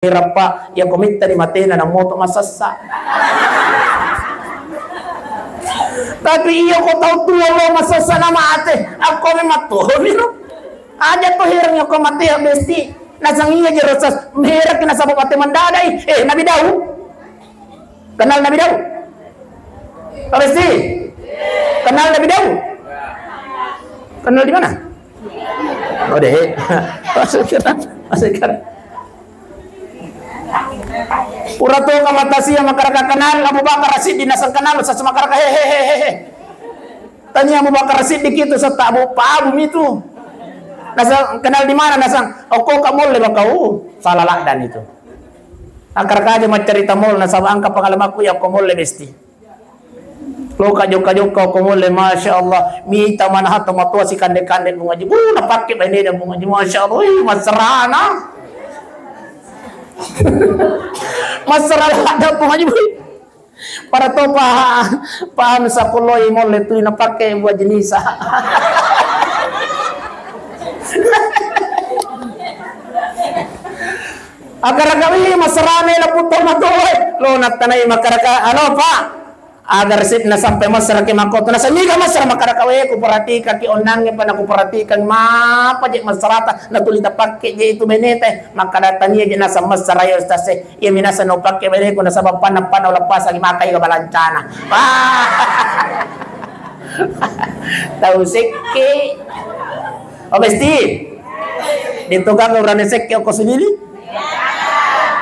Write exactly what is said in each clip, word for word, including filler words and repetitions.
Rappa, iya ko mittani matena na moto masessa. Tapi iya ko tau tua lo masessa na mate, akko memang tuo miro. Aja to herang iya ko mate ya besti. Nasang iya jero sas, herang nasaba mate mandadai. Eh, Nabi Daud. Kenal Nabi Daud? Pak Besti? Kenal Nabi Daud? Kenal di mana? Oh, deh. Masuk ke, masuk ke. Pura to ka matasia makaraka kenal Abu Bakar Siddiq, nasang kenal sas makaraka, he, he, he, he, he. Tania Abu Bakar Siddiq itu setta Abu, Pak Abu itu. Nasang kenal di mana? Nasang, oh, ko ka molle bakau. Salah lakdan itu. Akar kaja maccarita mol nasaba engka pengalamanku iya ko molle besti. Loka jokka-jokka ko molle, Masya Allah, mita manaha tomatoa sikande-kande Bunga Haji. Uh, napakke bainena Bunga Haji, Masya Allah, wih, masrana. Masrana ada Bunga Haji. Para topa, paham sakoloi molle tui napakke buah jenisa. Akara kawi masrame la putto matoe. Lo nattanai makaraka, "Alo, Pak. Agar sip na sampai masra ke makoto." Nasamiga masra makaraka we, ku perhatikaki onnangnge pa na ku perhatikan mapa je masrata na tuli tapakke je itu benete. Makkada tania je naseng masra ya Ustaz e. Iya minasa no pakke beneku nasaba panna-panna uleppasang makai ga balancana. Wah. Tau sekke. Oh, besti. Ditogaga urane sekke okko sulili?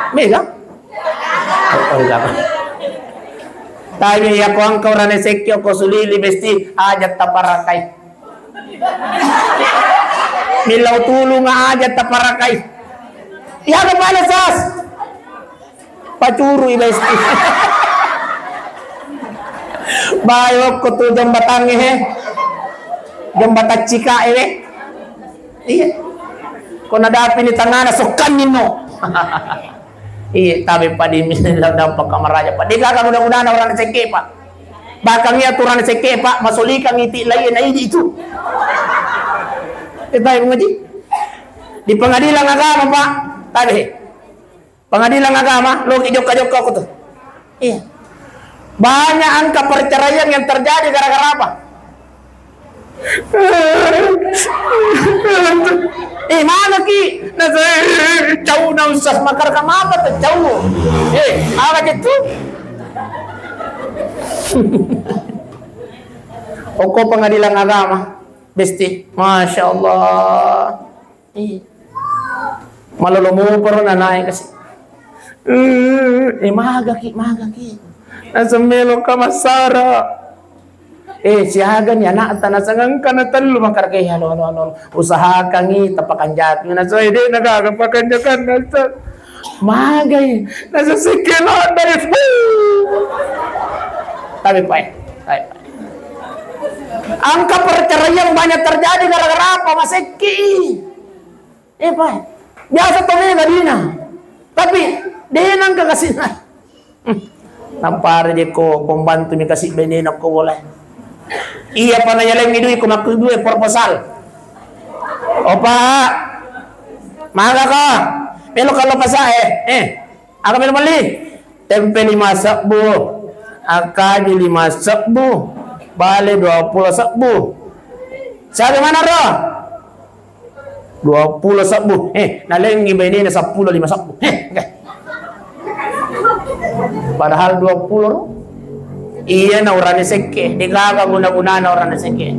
Mega? Oh, oh, enggak. Tapi iya ko engka urane sekke okko sulili, besti, aja taparakai. Millau tulung aja taparakai. Iya, apa sas? Pacurui, besti. Bayo ko tu jembatangnge, he. Jembatan Cikae, we. Iya. Ko nadapi ni tangana sokkanni no. Iya, tapi padi mi lau dampak kamaraja, Pak. Degaga guna-gunana orang sekke, Pak. Bahkan iya tu orang sekke, Pak, masulikang iti lai na idi itu. Eh, tapi mengaji. Di pengadilan agama, Pak. Tapi Pengadilan agama, loki jokka-jokka ko tu. Iya. Banyak angka perceraian yang terjadi gara-gara apa? Eh, mana ki? Nah, cau na usah makar kamapa tu cau? Eh, apa gitu? Oko pengadilan agama, besti. Masya Allah. Iya. Malolo muparo na nae kasi. Eh, eh, magaki, magaki. Naseng meloka massara. Eh, siaga ni anakta naseng engka na tellu makargai. Halo, halo, halo, halo. Usahakangi tapakanjaki. Naseng, eh, de na gaga pakanjakan naseng. Magai. Naseng sikelo dari. Tapi pae. Tapi pae. Angka perceraian banyak terjadi gara-gara apa? Masekki. Eh, Pak, biasa to mega dina. Tapi de nangka kasih. Hmm. Nampare je ko pembantu mi kasih benena ko boleh. Iya, pana yalengi dui ko makku due proposal. Opa, maga ko? Melo kalau pasae. Eh, aga melo beli? Tempe lima sebbu, akaju lima sebbu, bale dua puluh sebbu. Siaga mana ro? Dua puluh sebbu. Eh, nalengi benena seppulo lima sebbu. Eh, enggak. Padahal dua puluh ro. Iya na urane sekke, degaga guna-gunana urane sekke.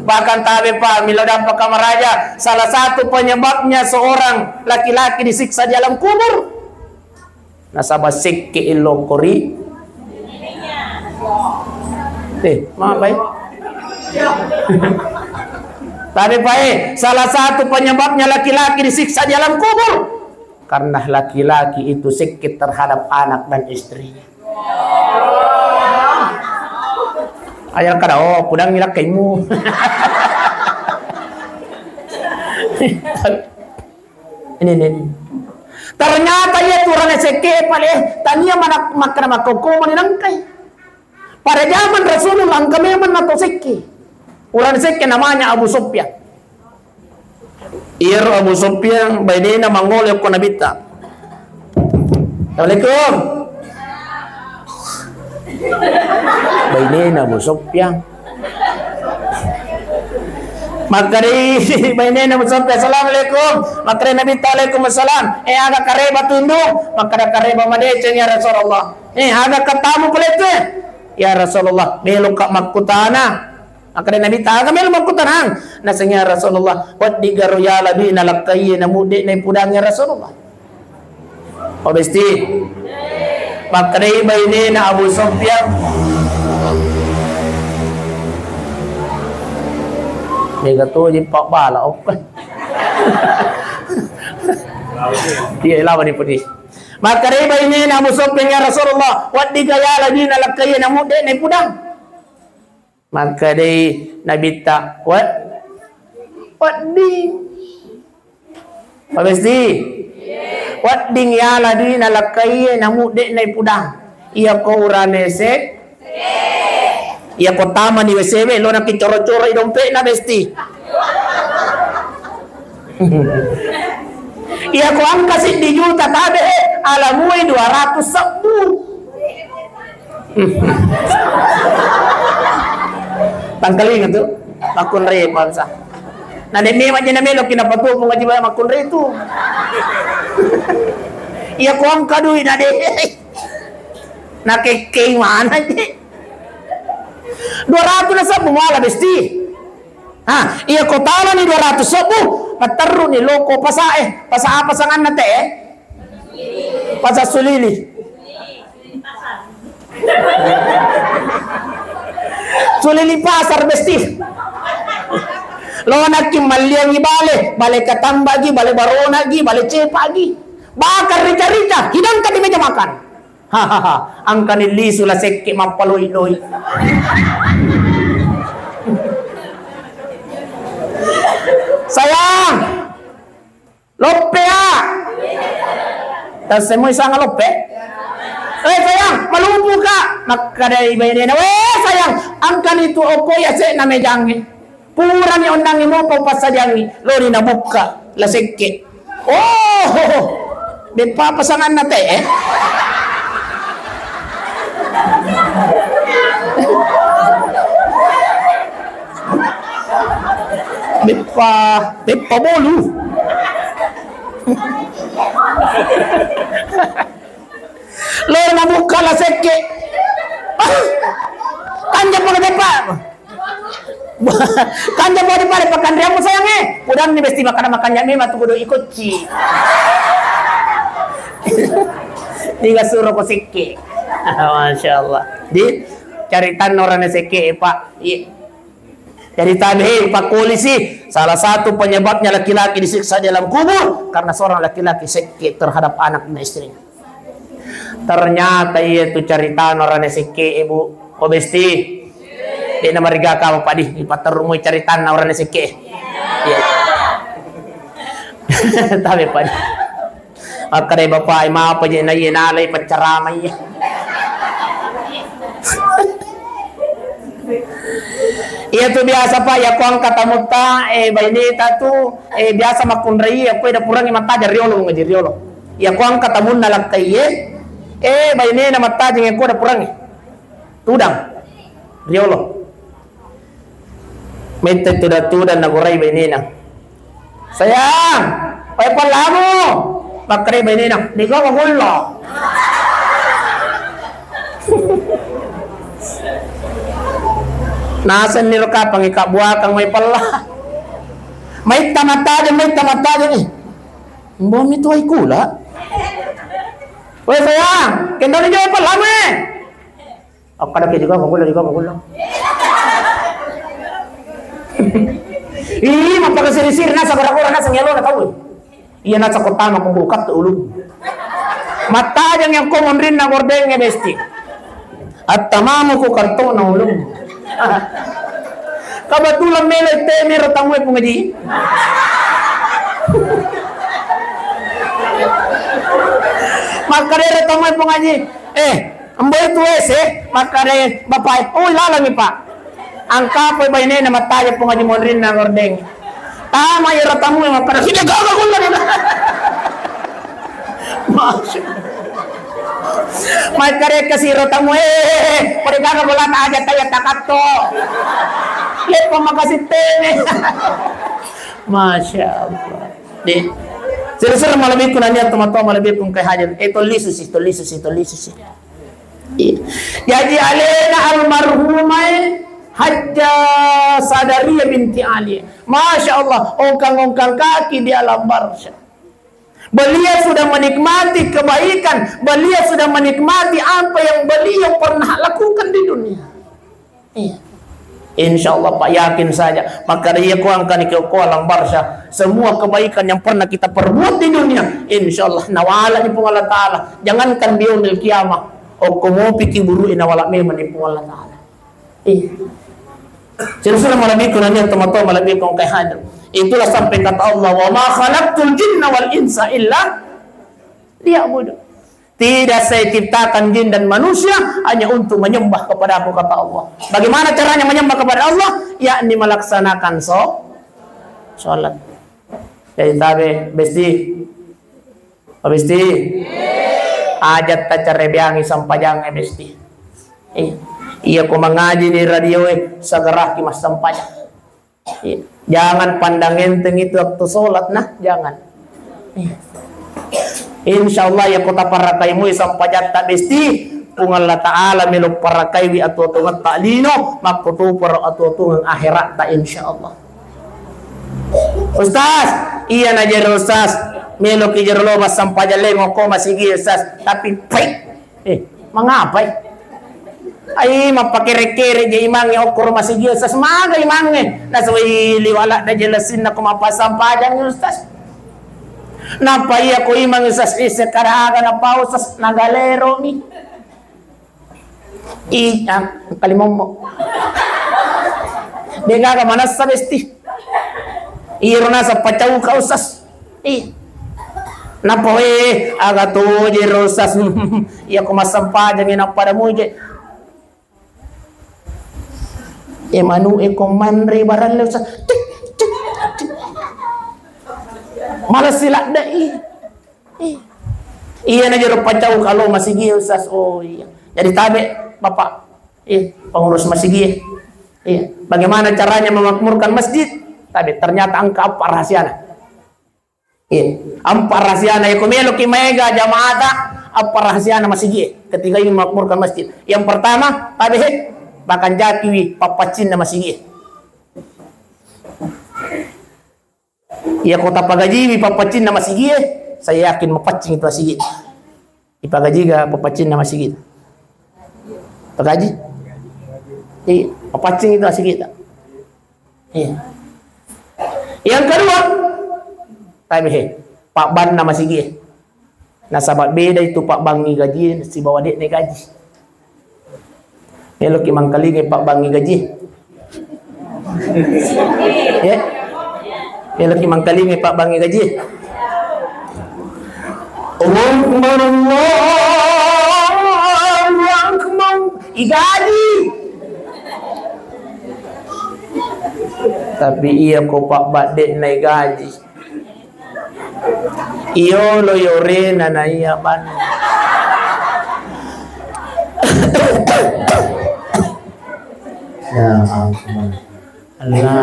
Bahkan tabe pa milo dampak kamaraja, salah satu penyebabnya seorang laki-laki disiksa di alam kubur. Nasaba sekke ilokori. Eh, maaf, Pak. Tapi, Pak, eh, salah satu penyebabnya laki-laki disiksa di alam kubur karena laki-laki itu sekke terhadap anak dan istrinya. Aja kada, oh, kudang ngilak kaimu. Ini, ini, ini. Ternyata iya tu urane sekke pale, tania mana makkana makkokko mani nangkai. Pada zaman Rasulullah engka memang nato sekke. Urane sekke namanya Abu Sufyan. Iyaro Abu Sufyan bainena mangole ko Nabitta. Assalamualaikum. Bainena Abu Sufyan. Makkedai bainena Abu Sufyan, "Assalamualaikum." Makkedai Nabitta, "Waalaikumsalam." "Eh, aga kareba tu, Indung?" Makkeda, "Kareba madeceng, ya Rasulullah." "Eh, aga katamu pole tu?" "Ya Rasulullah, meloka makkutana." Makkeda Nabitta, "Aga melo makkutanang?" Naseng, "Ya Rasulullah, weddigaro yala dui nalakkaie namu de naipudang, ya Rasulullah." Oh, besti. Makkedai bainena Abu Sufyan, "Mega toji pabbala, okko." Iya, lawan ni pudi. Makkedai bainena Abu Sufyan, "Ya Rasulullah, weddiga yala dui nalakkaie namu de naipudang?" Makkedai Nabitta, "Wed-, wedding." Pabesti? "Wedding yala dui nalakkaie namu de naipudang. Iyako urane se, iyako tamani W C W, lo nakicoro-coro i dompe'na, besti." Iyako angka siddi juta tabe, alamui dua ratus sebbu. Tangkalinga tu, makkunrai bangsa. Na de memang je na melo ki napatuo Puang Haji Baya makkunrai tu. Iyako angka dui na de. Nakekkei mana je. Dua ratus nasebbu muala, besti. Ha, iyako talani dua ratus sebbu, matterru ni loko pasa e. Pasa apa sanganna te e? Pasa Sulili. Sulili Pasar, besti. Lonaki malliangi bale, bale katambagi, bale baronagi, bale cepagi. Bakar rica-rica, hidangkan di meja makan. Hahaha, angkani lisu La Sekke mappaloi-loi. "Sayang, loppe a." Tassemui sanga loppe? "Eh, sayang, malupu ka." Makkedai bainena, "Weh, sayang, angkani tu okko yase na mejangnge." Purani onnangngi mopa upassadiangngi, loni nabukka La Sekke. Oh, beppa pasanganna te e. Beppa, beppa bolu. Lori nabukka La Sekke. Ah, kanja pole depa. Kanja pole depa, pakanreammu sayang e. Pudanni besti makkada makanja memang tu kudu ikocci. Tiga suro ko Sekke. Masya Allah. Di caritanna orane Sekke e, Pak. Iya. Jadi tabe, Pak Polisi, salah satu penyebabnya laki-laki disiksa dalam kubur karena seorang laki-laki sekke terhadap anak dan istrinya. Ternyata iya tu caritana orane sekke e, Bu. Ko Besti. Dena mariga ka Bapak di, ipatterru moi caritana orane sekke e. Iya. Tabe, Pak di. Makkeda bapak e, mapa je na iye nalai paccarama iye. Iya tu biasa, Pak, iya ko engka tamutta, eh, baineta tu, eh, biasa makkunrai, iya ko dapurangnge mattajeng riolo, ngaji riolo. Iya ko engka tamunna lakkaie, eh, bainena mattajeng iya ko dapurangnge. Tudang. Riolo. Mette tudang-tudang nagorai bainena. "Sayang, wae pellamu." Makkeda bainena, "Niga magulla?" Nasenni ro kapang ikabbuakang wae pella. Maitta mattajeng, maitta mattajeng. Eh, mbomi tu wae kula. "Wae sayang, kendali jo wae pellamu, eh." Akkadaki juga magulla, juga magulla. Ih, mappakasiri-siri nasa gara-gara nasa ngelona tau. Iya nasa ko tama ko buka tu ulu. Mattajeng yang ko monrinna gordengnge Besti. Attamamu ko kartona ulung. Kebetulan melo temi ro tamu e Puang Haji. Makkeda ro tamu e Puang Haji. Eh, Mboi tu ese, makkeda bapak e, "Oh, ilalangi, Pak." Angkapoi bainena mattajeng Puang Haji monrinna gordeng. Tama iyaro tamu e makkeda, "Side gaga kulla." Masya. Makkareka siro tamu, eh, pada gaga bola ta aja taya takatto. Lepo makasih tene. Masya Allah. Deh. Sira-sira malebbiku nania tomatoa malebbiku engkai hadir. Eh, tolli susi, tolli susi, tolli susi. Iya. Jaji alena almarhumai Hajjah Sadaria binti Ali. Masya Allah, ongkang-ongkang kaki di alam barzah. Beliau sudah menikmati kebaikan, beliau sudah menikmati apa yang beliau pernah lakukan di dunia. Iya. Insya Allah, Pak, yakin saja. Maka dia ko angkani ke ko alam barzah, semua kebaikan yang pernah kita perbuat di dunia, insya Allah nawala ni Puang Allah Ta'ala. Jangankan di yaumil kiamah, okko mopi ki buru nawala memang ni Puang Allah Ta'ala. Iya. Sira-sira malebbiku nania tomatoa malebbiku engkai hadir. Itulah sampai kata Allah, "Wa ma khalaqtul jinna wal insa illa liya'budu." Tidak saya ciptakan jin dan manusia hanya untuk menyembah kepada Aku, kata Allah. Bagaimana caranya menyembah kepada Allah? Yakni melaksanakan so-, sholat. Jadi tabe, besti. Pak Besti. Aja tacarebeangi sampajang, eh, Besti. Eh, iya ko mangaji di radio, eh, sagaraki massampajang. Iya. Jangan pandang enteng itu waktu sholat, nah, jangan. Iya. Insya Allah, iya ko taparakai mui sampajatta, Besti, Puang Allah Ta'ala melo parakaiwi atuatungetta lino, makkutoparo atuatungeng akheratta, insya Allah. Ustaz, iya na jero Ustaz, meloki jero lo massampajang lengoko masigi Ustaz, tapi pai. Eh, mangapai? Ai, mappakere-kere je imangnge okkoro masigi Ustaz, maga imangnge? Nasui liwala da jelasinna ko mappasampajang Ustaz. Napa iya ko imang Ustaz, eh, sekaraga napa Ustaz, nagaleromi. Ih, ah, kalimommo. De gaga manassa Besti. Iro nasa pacau ka Ustaz. Ih. Napa we, aga toje ro Ustaz. Iya ko massampajang nappa da muje. Eh, manu e ko manre baralle Ustaz. Tik, tik, tik. Malah siladde i. Eh. Iya na jero pacau kalo masigi Ustaz. Oh iya. Jadi tabe Bapak. Eh, pengurus masigi. Iya. Bagaimana caranya memakmurkan masjid? Tabe, ternyata engka apa rahasiana. Iya. Apa rahasiana? Iya, ko meloki maega jamaata, apa rahasiana masigi? Ketika ingin memakmurkan masjid. Yang pertama, tabe he, makanjakiwi pappaccinna masigi. Iya, ko tapagajiwi pappaccinna masigie, saya yakin mapaccing itu masigie. Ipagajiga pappaccinna masigie. Pagaji? Iya, mapaccing itu masigie. Iya. Yang kedua, tabe he, pabbanna masigie. Nasaba beda itu pabbangi gaji sibawa de'na gaji. Meloki mangkalingai pabbangi gaji. Ya. Meloki mangkalingai pabbangi gaji. Allahu Akbar, Allahu Akbar. Igaji. Tapi iya ko pabba de'na gaji. Iyolo yorena na iya banna. Ya ampun. Allah.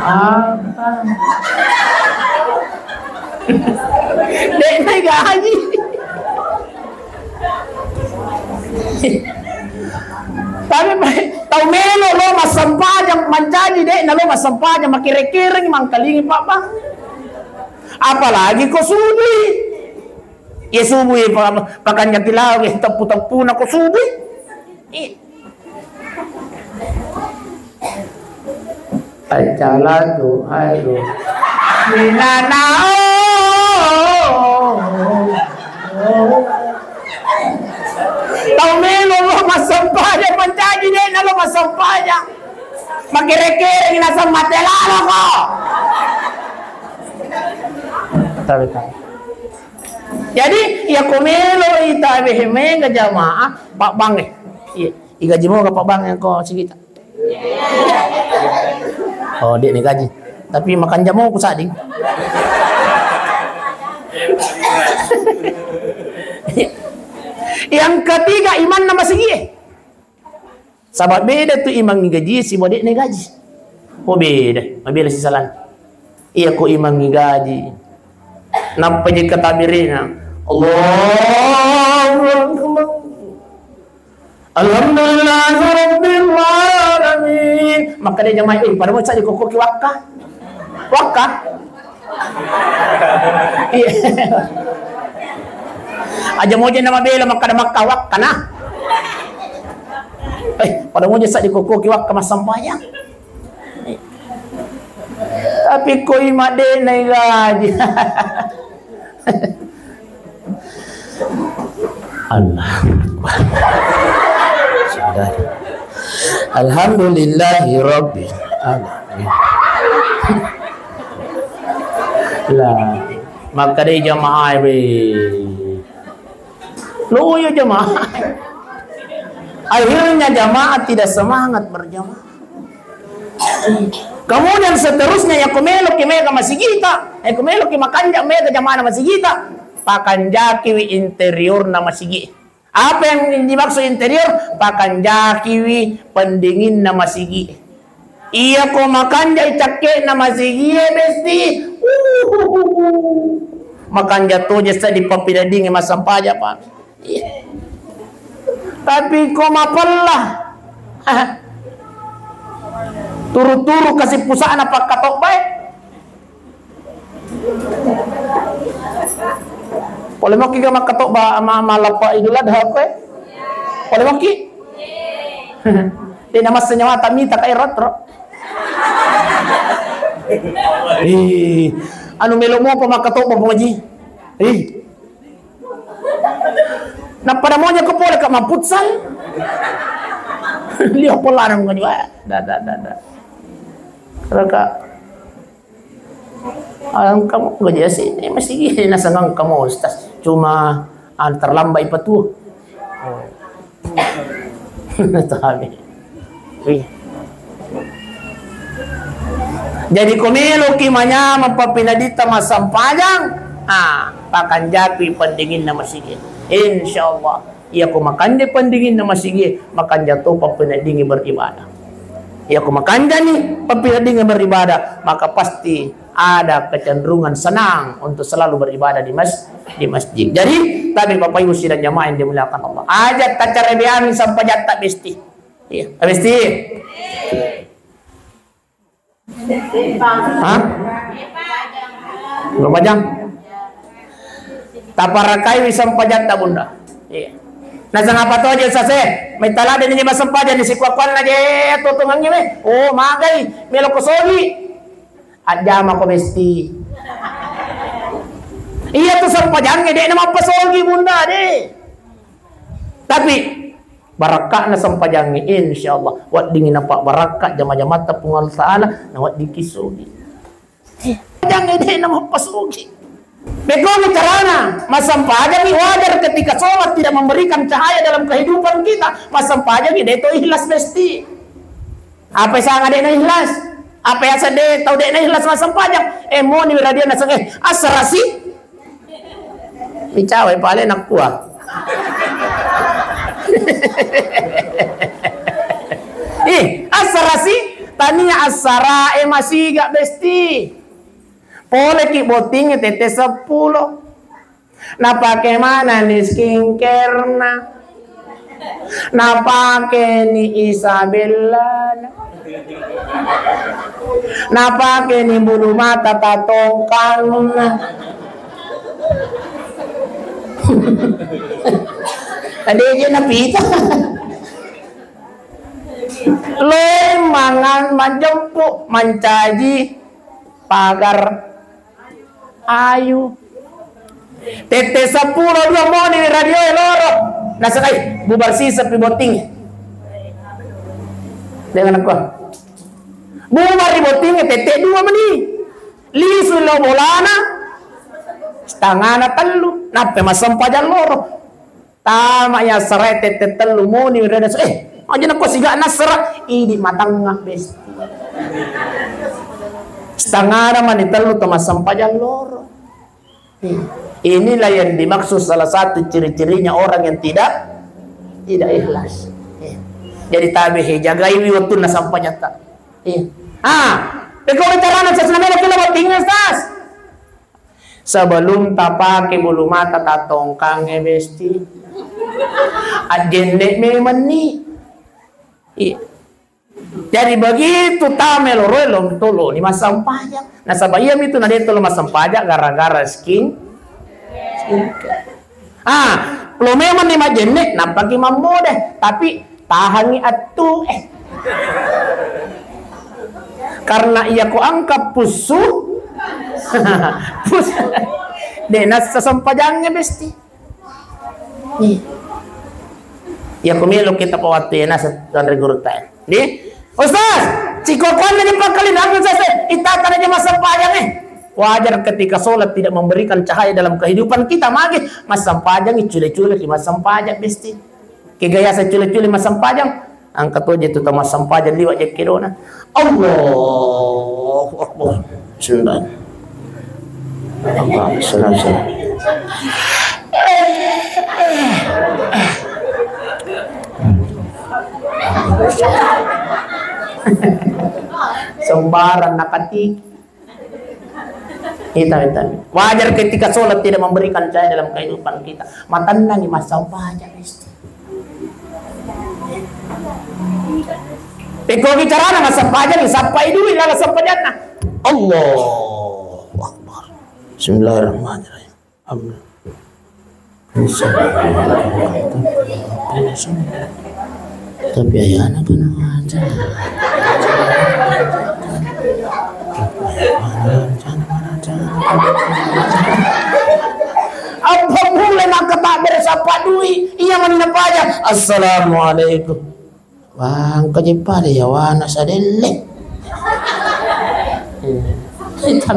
Apa? De'na gaji. Tapi tau melo lo massempajang, mancaji de'na lo massempajang, makere-kereng mangkalingi pabba. Apalagi ko subui. Ya subui pa-, pakanja kilao ke teppu-teppuna ko subui. Ih. Acalatu, aduh. Minanao. Tau melo lo massempajang, mancaji de'na lo massempajang. Makere-kere naseng mate lalo ko. Tabe, tabe. Jadi, iya ko melo ita behe mega jamaah, pabbangi. Iya. Igaji moga pabbangi ko sigita. Oh, de'na gaji. Tapi makanja mo ku sading. Yang ketiga, imanna masigie. Saba beda tu imangngi gaji sibawa de'na gaji. Oh, beda. Mabela sisalana. Iya ko imangngi gaji. Nappa je katabirina. Allahu Akbar. Alhamdulillahirabbil alamin. Makkeda jamaah, eh, pada mo sa dikokkoki wakka. Wakka? Iya. Aja moje nama bela makkada makka wakka nah. Eh, pada moje sa dikokkoki wakka massampajang. Tapi koi madena gaji. Allah. Sudah. Alhamdulillahi Rabbil Alamin. Lah, makkadai jamaah, weh. Loyo jamaah. Akhirnya jamaah tidak semangat berjamaah. Kemudian seterusnya, ya ko meloki mega masigita, ya ko meloki makanja mega jamaah masigita, pakanjakiwi interiorna masigi. Apa yang dimaksud interior? Pakanjakiwi pendinginna masigi. Iya ko makanjai cakke'na masigie, besti. Uhuhuhu. Makanja toje sa dipappidaddingi massampaja, Pak. Iya. Tapi ko mapella. Turu-turu kasi pusa'na pakkatobbae. Pole mokki ga makkatobba ma-, malappa Idul Adha koe? Pole mokki? De' namassa nyawata mita kai rotro. Ih, anu melo mopa makkatobba Puang Aji. Ih. Nappada moja ko pole ka mapputsal. Lio polana mengani wa. Da, da, da, da. Raka. Engka mo gaji sini masigi naseng engka mo, Ustaz. Cuma, ah, terlambat ipatu. Tabe. Wih. Jadi ko meloki manyameng pappineddita massampajang, ah, pakanjakui pendinginna masigi. Insyaallah. Iya ko makanja pendinginna masigi, makanja to pappineddingi beribadah. Iya ko makanjani pappineddingi beribadah, maka pasti ada kecenderungan senang untuk selalu beribadah di mas-, di masjid. Jadi, tapi Bapak Ibu sidang jamaah yang dimuliakan Allah, aja tacarebeang sampajatta besti. Iya, besti. Hah? Berapa jam? Taparakaiwi sampajatta, Bunda. Iya. Naseng apa to aja sase? Metala de ni massempajang ni sikuat-kuatna je tutungangi we. Oh, magai, melo ko sogi. Ajjama ko besti. Iya tu sempajangnge de' namappasogi, Bunda, de'. Tapi barakka'na sempajangnge, insyaallah weddingngi napabbarakka jama-jamatta Puang Allah Taala, na weddingki sogi. Sempajangnge de' namappasogi. Pekkomi carana, massempajangngi wajar ketika sholat tidak memberikan cahaya dalam kehidupan kita, massempajangngi de' to ikhlas besti. Apa sanga de' na ikhlas? Apa yaseng de' tau de' na ikhlas massempajang? Eh, moni radio naseng, eh, assarasi? Micawai pale nakkua. Ih, assarasi? Tania assarae masiga besti. Poleki bottingnge tette seppulo. Napake manenni skincare-na. Napakeni Isabellana. Napakeni bulu mata tatongkangna. Adeje napita. Loi mangan majjempu mancaji pagar ayu. Tette seppulo dua moni radio e loro. Nasengai bubar siseppi botting. Dengan aku. Bubar di botting tette dua meni. Lisu lo bolana. Setengahna tellu. Nappe massempajang loro. Tama ya serai tette tellu moni reda. Eh, aja nako siga nasra. Idi matangnga besti. Setengahna mani tellu to massempajang loro. Eh. Inilah yang dimaksud salah satu ciri-cirinya orang yang tidak, tidak ikhlas. Iya. Jadi tabe he, jagaiwi wettunna sampajatta. Iya. Ah, pekko carana sasna melo kilo bottingnge, Ustaz. Sebelum tapake bulu mata, tatongkangnge, Besti. Ajjenne memenni. Iya. Jadi begitu tame loroe, lo toloni massempajang. Nasaba iyamitu na de tolo massempajang gara-gara skin, skincare. Ah, lo memenni majjenne, nappaki mammode, tapi tahangi attu, eh. Karena iya ko angka pussu, pus-, de nassa sempajangnge, Besti. Iya. Iya, ko melo kita pawattu ya nasa tanre guru ta. Di, Ustaz, cikokoanna di pangkalinangan, Ustaz, eh. Itatana jama sempajang, eh. Wajar ketika sholat tidak memberikan cahaya dalam kehidupan kita, magi massempajang, cule-cule ki massempajang, Besti. Kegaya sa cule-cule massempajang, angka toje tu tau massempajang liwa je kedona. Allahu Akbar. Bismillah. Apa? Salam, salam. Sembarang nakatiki. Ita, ita. Wajar ketika sholat tidak memberikan cahaya dalam kehidupan kita. Matennangi massempajang, Besti. Pekkogi carana massempajang, sappai dui lala sempajanna. Allahu Akbar. Bismillahirrahmanirrahim. Amin. Tapi ayana kena aja. Apa mulai maka tak beres apa dui? Iya, mana apa aja? Assalamualaikum. Wah, engka je pada yawana sadelle. Kita